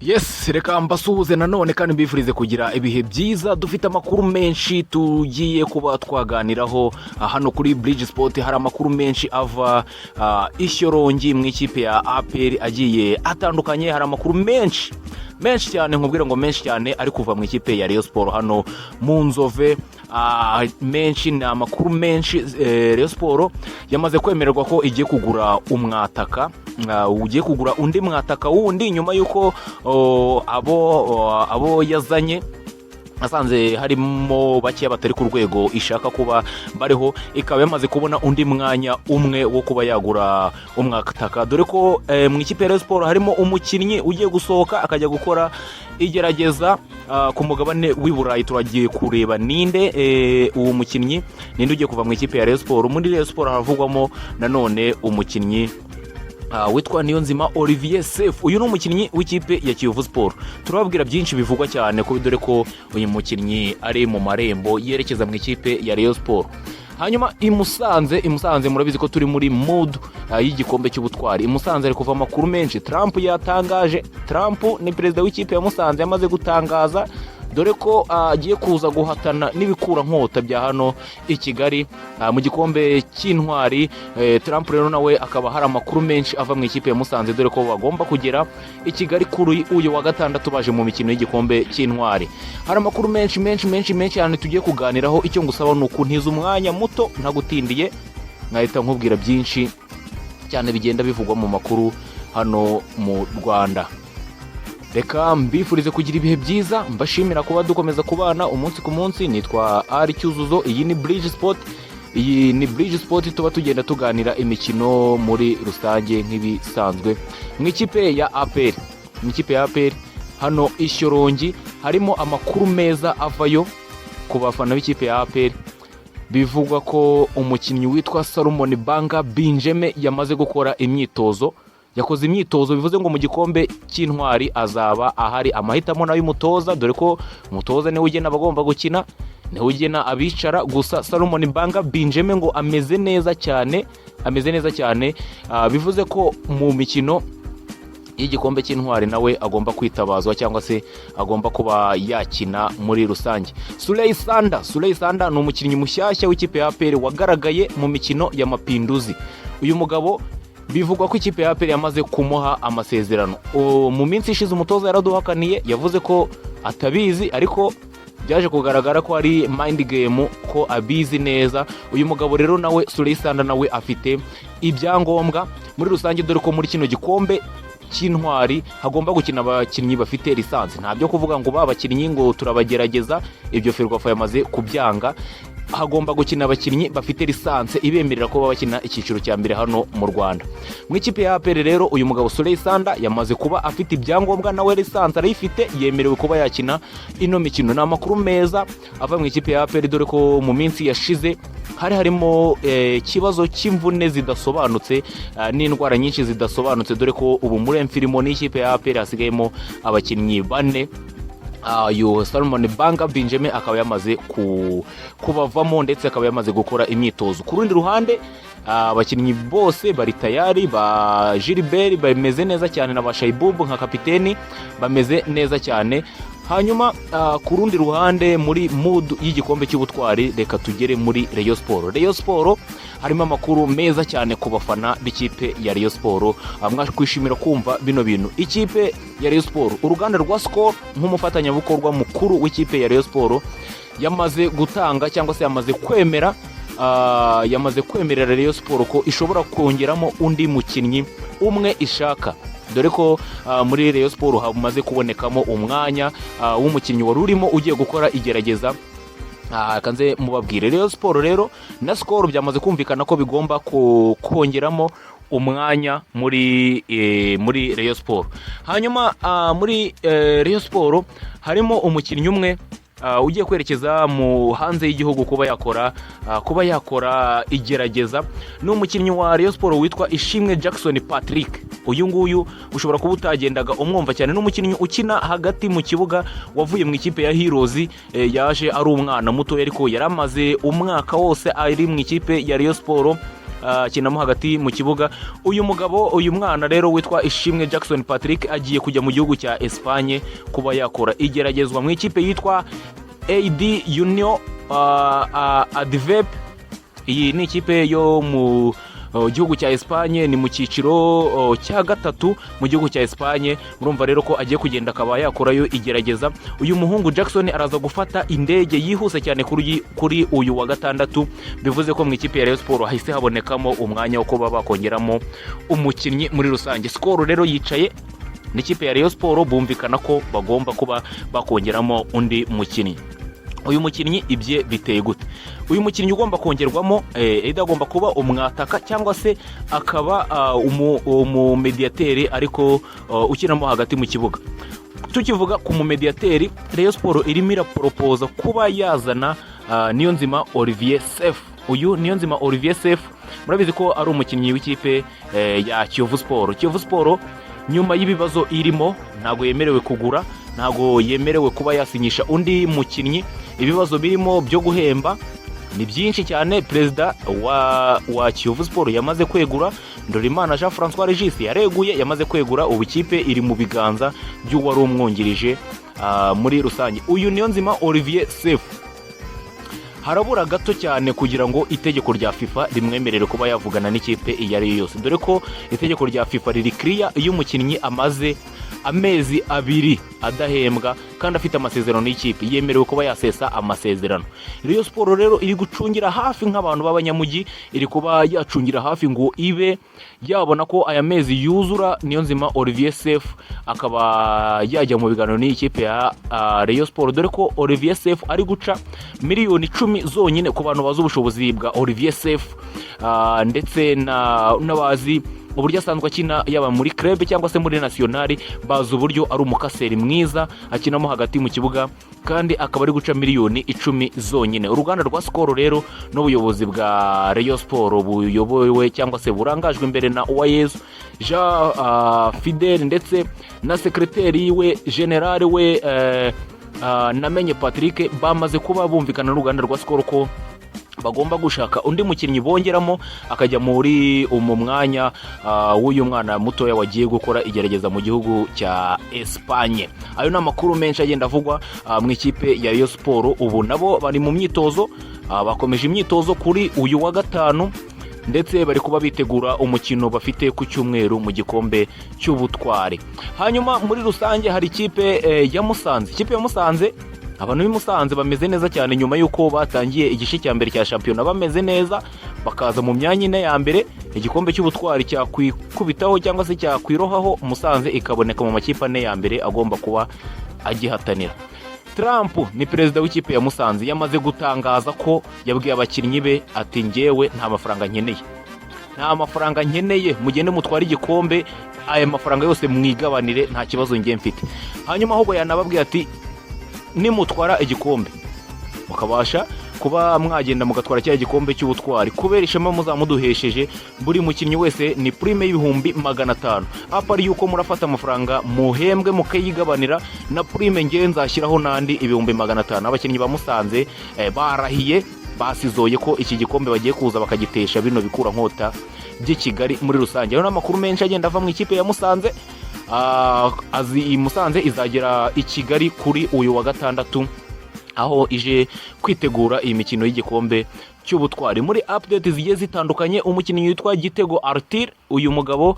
Yes, reka mbasuhuze nanone kandi mbifurize kugira ibihe byiza. Dufite amakuru menshi tugiye kuba twaganiraho hano kuri Bridge Sport. Hari amakuru menshi ava Ishyorongi mu ikipe ya APR agiye atandukanye. Hari amakuru menshi menshi cyane, nkubwira ngo menshi cyane ari kuva mu ikipe ya Rayon Sport hano mu Nzove. Menshi ni amakuru menshi. Rayon Sport yamaze kwemererwa ko igiye kugura umwataka, ugiye kugura undi mwataka wundi nyuma y'uko abo yazanye asanze harimo bakeya batari ku rwego ishaka kuba bariho, ikaba yamaze kubona undi mwanya umwe wo kuba yagura umwataka, dore ko mu ikipe ya Rayon Sport harimo umukinnyi ugiye gusohoka akajya gukora igerageza ku mugabane w'i Burayi. Turagiye kureba ninde uwo mukinnyi, ninde ugiye kuva mu ikipe ya Rayon Sport. Muri Rayon Sport haravugwamo nanone umukinnyi witwa Niyonzima Olivier Sefu. Uyu ni umukinnyi w'ikipe ya Kiyovu Sport. Turababwira byinshi bivugwa cyane ko dore ko uyu mukinnyi ari mu marembo yerekeza mu ikipe ya Rayon Sport. Hanyuma i Musanze, i Musanze murabizi ko turi muri mood y'igikombe cy'ubutwari. I Musanze hari kuva amakuru menshi. Trump yatangaje, Trump ni perezida w'ikipe ya Musanze, yamaze gutangaza dore ko agiye kuza guhatana n'ibikurankota bya hano i Kigali mu gikombe cy'intwari. Trump rero nawe akaba hari amakuru menshi ava mu ikipe ya Musanze, dore ko bagomba kugera i Kigali kuri uyu wa gatandatu baje mu mikino y'igikombe cy'intwari. Hari amakuru menshi menshi menshi menshi cyane tugiye kuganiraho. Icyo ngusaba ni ukuntiza umwanya muto ntagutindiye, nkahita nkubwira byinshi cyane bigenda bivugwa mu makuru hano mu Rwanda. Reka mbifurize kugira ibihe byiza, mbashimira kuba dukomeza kubana umunsi ku munsi. Nitwa Ari Cyuzuzo, iyi ni Bridge Sport. Iyi ni Bridge Sport, tuba tugenda tuganira imikino muri rusange nk'ibisanzwe. Mu ikipe ya APR, mu ikipe ya APR hano Ishyorongi harimo amakuru meza avayo ku bafana b'ikipe ya APR. Bivugwa ko umukinnyi witwa Salomon Banga Binjeme yamaze gukora imyitozo, yakoze imyitozo, bivuze ngo mu gikombe cy'intwari azaba ahari. Amahitamo nayo umutoza, dore ko umutoza niwe ugena abagomba gukina, niwe ugena abicara. Gusa Salomon Banga Binjeme ngo ameze neza cyane, ameze neza cyane. Bivuze ko mu mikino y'igikombe cy'intwari nawe agomba kwitabazwa cyangwa se agomba kuba yakina muri rusange. Suleyi Sanda, Suleyi Sanda ni umukinnyi mushyashya w'ikipe ya APR wagaragaye mu mikino ya Mapinduzi. Uyu mugabo bivugwa ko ikipe ya APR yamaze kumuha amasezerano. Mu minsi ishize umutoza yaraduhakaniye, yavuze ko atabizi, ariko byaje kugaragara ko ari mind game, ko abizi neza. Uyu mugabo rero nawe Suleyi Sanda nawe afite ibyangombwa muri rusange, dore ko muri kino gikombe cy'intwari hagomba gukina abakinnyi bafite licence. Nta byo kuvuga ngo ba bakinnyi ngo turabagerageza, ibyo FERWAFA yamaze kubyanga. Hagomba gukina abakinnyi bafite licence ibemerera kuba bakina icyiciro cya mbere hano mu Rwanda. Mu ikipe ya APR rero uyu mugabo Suleyi Sanda yamaze kuba afite ibyangombwa, nawe licence arayifite, yemerewe kuba yakina ino mikino. Ni amakuru meza ava mu ikipe ya APR, dore ko mu minsi yashize hari harimo ikibazo cy'imvune zidasobanutse n'indwara nyinshi zidasobanutse, dore ko ubu muri infirmerie n'ikipe ya APR hasigayemo abakinnyi bane. Uyu Salomon Banga Benjamin akaba yamaze kubavamo ndetse akaba yamaze gukora imyitozo. Ku rundi ruhande abakinnyi bose bari tayari, ba Gilbert bameze neza cyane na ba Shaiboub nka kapiteni bameze neza cyane. Hanyuma ku rundi ruhande muri mood y'igikombe cy'ubutwari, reka tugere muri Rayon Sport. Rayon Sport harimo amakuru meza cyane ku bafana b'ikipe ya Rayon Sport. Mwakwishimira kumva bino bintu. Ikipe ya Rayon Sport, uruganda rwa Skol nk'umufatanyabikorwa mukuru w'ikipe ya Rayon Sport yamaze gutanga cyangwa se yamaze kwemera, yamaze kwemerera Rayon Sport ko ishobora kongeramo undi mukinnyi umwe ishaka, dore ko muri Rayon Sport hamaze kubonekamo umwanya w'umukinnyi wari urimo ugiye gukora igerageza. Kanze mubabwire, Rayon Sport rero na Skol byamaze kumvikana ko bigomba kongeramo umwanya muri Rayon Sport. Hanyuma muri Rayon Sport harimo umukinnyi umwe ugiye kwerekeza mu hanze y'igihugu kuba yakora igerageza. Ni umukinnyi wa Rayon Sport witwa Ishimwe Jackson Patrick. Uyu nguyu ushobora kuba utagendaga umwumva cyane. Ni umukinnyi ukina hagati mu kibuga wavuye mu ikipe ya Heroes. Yaje ari umwana muto ariko yari amaze umwaka wose ari mu ikipe ya Rayon Sport. Akinamo hagati mu kibuga. Uyu mugabo, uyu mwana rero witwa Ishimwe Jackson Patrick agiye kujya mu gihugu cya Espagne kuba yakora igeragezwa mu ikipe yitwa AD Union Advep. Iyi ni ikipe yo mu gihugu cya Espagne, ni mu cyiciro cya gatatu mu gihugu cya Espagne. Murumva rero ko agiye kugenda akaba yakorayo igerageza. Uyu muhungu Jackson araza gufata indege yihuse cyane kuri uyu wa gatandatu. Bivuze ko mu ikipe ya Rayon Sport hahise habonekamo umwanya wo kuba bakongeramo umukinnyi muri rusange. Skol rero yicaye n'ikipe ya Rayon Sport, bumvikana ko bagomba kuba bakongeramo undi mukinnyi. Uyu mukinnyi ibye biteye gute? Uyu mukinnyi ugomba kongerwamo either agomba kuba umwataka cyangwa se akaba umumediyateri, ariko ukinamo hagati mu kibuga. Tukivuga ku mumediyateri, Rayon Sport irimo iraporopoza kuba yazana Niyonzima Olivier Sefu. Uyu Niyonzima Olivier Sefu murabizi ko ari umukinnyi w'ikipe ya Kiyovu Sport. Kiyovu Sport nyuma y'ibibazo irimo, ntabwo yemerewe kugura, ntabwo yemerewe kuba yasinyisha undi mukinnyi. Ibibazo birimo byo guhemba ni byinshi cyane. Perezida wa Kiyovu Sport yamaze kwegura, Ndorimana Jean Francois Regis yareguye, yamaze kwegura. Ubu ikipe iri mu biganza by'uwari umwungirije muri rusange. Uyu Niyonzima Olivier Sefu harabura gato cyane kugira ngo itegeko rya FIFA rimwemerere kuba yavugana n'ikipe iyo ari yo yose, dore ko itegeko rya FIFA riri kiriya: iyo umukinnyi amaze amezi 2 adahembwa kandi afite amasezerano y'ikipe, yemerewe kuba yasesa amasezerano. Rayon Sport rero iri gucungira hafi nk'abantu b'abanyamujyi, iri kuba yacungira hafi ngo ibe yabona ko aya mezi yuzura, Niyonzima Olivier Sefu akaba yajya mu biganiro n'iyi kipe ya Rayon Sport, dore ko Olivier Sefu ari guca miliyoni 10 zonyine. Ku bantu bazi ubushobozi bwa Olivier Sefu ndetse n'abazi uburyo asanzwe akina, yaba muri club cyangwa se muri nationale, bazi uburyo ari umukaseri mwiza, akinamo hagati mu kibuga, kandi akaba ari guca miliyoni 10 zonyine. Uruganda rwa Skol rero n'ubuyobozi bwa Rayon Sport buyobowe cyangwa se burangajwe imbere na Uwayezu Jean Fidele ndetse na secrétaire we général we Namenye Patrick, bamaze kuba bumvikana n'uruganda rwa Skol ko bagomba gushaka undi mukinnyi bongeramo akajya muri umu mwanya w'uyu mwana mutoya wagiye gukora igerageza mu gihugu cya Espagne. Ayo ni amakuru menshi agenda avugwa mu ikipe ya Rayon Sport. Ubu nabo bari mu myitozo, bakomeje imyitozo kuri uyu wa gatanu, ndetse bari kuba bitegura umukino bafite ku cyumweru mu gikombe cy'ubutwari. Hanyuma muri rusange hari ikipe ya Musanze. Ikipe ya Musanze, abantu b'i Musanze bameze neza cyane nyuma y'uko batangiye igice cya mbere cya shampiyona bameze neza, bakaza mu myanya ine ya mbere. Igikombe cy'ubutwari cyakwikubitaho cyangwa se cyakwirohaho, Musanze ikaboneka mu makipe ane ya mbere agomba kuba agihatanira. Trump ni perezida w'ikipe ya Musanze, yamaze gutangaza ko yabwiye abakinnyi be ati: "Ngewe nta mafaranga nkeneye, nta mafaranga nkeneye, mugende mutware igikombe, aya mafaranga yose mwigabanire, nta kibazo ngiye mfite." Hanyuma ahubwo yanababwiye ati: "Nimutwara igikombe, mukabasha kuba mwagenda mugatwara cya gikombe cy'ubutwari, kubera ishema muzamuduhesheje, buri mukinnyi wese ni prime y'ibihumbi 500, apari yuko murafata amafaranga muhembwe mukayigabanira na prime, ngewe nzashyiraho n'andi 500,000." Abakinnyi ba Musanze barahiye basizoye ko iki gikombe bagiye kuza bakagitesha bino bikurankota by'i Kigali muri rusange. Rero n'amakuru menshi agenda ava mu ikipe ya Musanze. Azi iyi Musanze izagera i Kigali kuri uyu wa gatandatu, aho ije kwitegura iyi mikino y'igikombe cy'ubutwari. Muri update zigiye zitandukanye, umukinnyi witwa Gitego Arthur, uyu mugabo,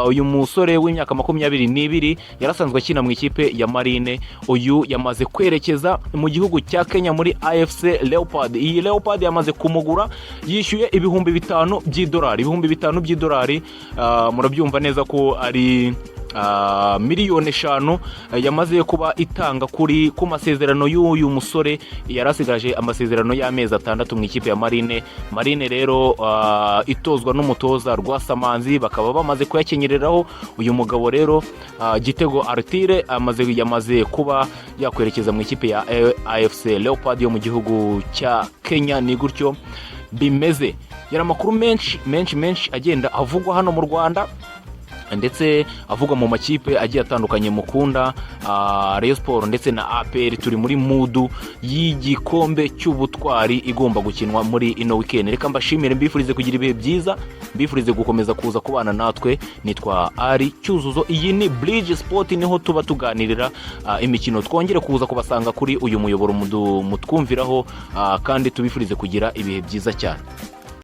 uyu musore w'imyaka 22 yarasanzwe akina mu ikipe ya Marine, uyu yamaze kwerekeza mu gihugu cya Kenya muri AFC Leopard. Iyi Leopard yamaze kumugura, yishyuye 5,000 by'idolari. 5,000 by'idolari, murabyumva neza ko ari miliyoni 5 yamaze kuba itanga ku masezerano y'uyu musore. Yari asigaje amasezerano y'amezi 6 mu ikipe ya Marine. Marine rero itozwa n'umutoza Rwasamanzi, bakaba bamaze kuyakenyereraho. Uyu mugabo rero Gitego Arthur yamaze kuba yakwerekeza mu ikipe ya AFC Leopard yo mu gihugu cya Kenya. Ni gutyo bimeze. Yari amakuru menshi menshi menshi agenda avugwa hano mu Rwanda. ndetse avugwa mu makipe agiye atandukanye mukunda, Rayon Sport ndetse na APR. Turi muri mood y'igikombe cy'ubutwari igomba gukinwa muri ino weekend. Reka mbashimire, mbifurize kugira ibihe byiza, mbifurize gukomeza kuza kubana natwe. Nitwa Ari Cyuzuzo, iyi ni Bridge Sport, niho tuba tuganirira imikino. Twongere kuza kubasanga kuri uyu muyoboro mutwumviraho, kandi tubifurize kugira ibihe byiza cyane.